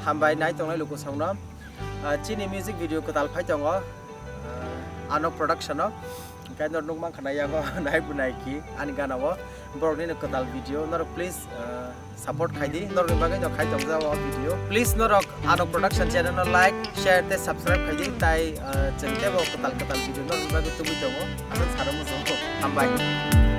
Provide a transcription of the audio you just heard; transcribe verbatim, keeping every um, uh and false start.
Hambai nai tongnai luku songno. Ah, chini music video kwtal phai tongo, ah, Anok Production o. Hwnkhe norok nukmankha nai yago nai bu nai ki ani gana o. Borok nini kwtal video norok please, ah, support khai di. Norok ni bagwi no khai tongjao o video. Please norok Anok Production channel no like, share tei subscribe khai di. Tai, ah, chwng teibo kwtal kwtal video norok ni bagwi tubui tongo. Aswk saro muchungo. Hambai.